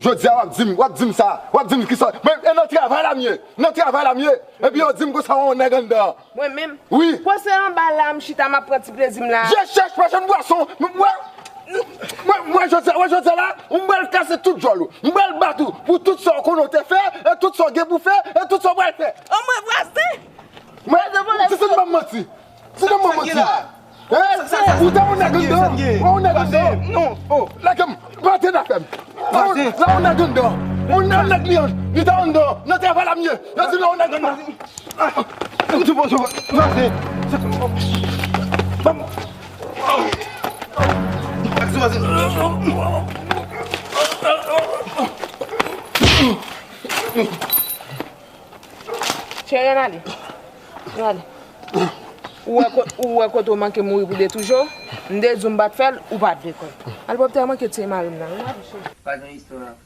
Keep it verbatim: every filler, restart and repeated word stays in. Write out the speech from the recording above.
Jodi a w ap di m, w ap di m sa, w ap di m kisa. Men, e nan travay la m ye, nan travay la m ye. Epi yo di m konsa yon nèg anndan. Mwen menm? Wi. Kòm se anba la m chita m ap pran ti plezi m la. Je chèch pwochèn bwason. Mwen, mwen, mwen, jodi a, mwen, jodi a la, m pral kase tout djòl ou. M pral bat ou pou tout sa w konnen w te fè, e tout sa w gen pou fè, e tout sa w pral fè. O mwen vwazen! Mwen, se se m ban m manti. Se se m ban m manti. Hein? Ou te yon nèg anndan? Ou yon nèg anndan? Non. Oh, lage m. Pate n afè m. Vwazen. La yon nèg anndan. Yon nèg, nèg li an. Li te anndan. Nan travay la m ye. Yo di la yon nèg anndan. M di bonjou. Vwazen. Ban m. Ak vwazen. Cheri, ann ale. Ann ale. Ou wè ko-, ou wè kote w manke mouri pou de toujou? M te di w m pa t fè l, ou pa t vle kwè. Al pwòpte a manke tiye mari m nan. Ann ale, cheri. Pa gen istwa.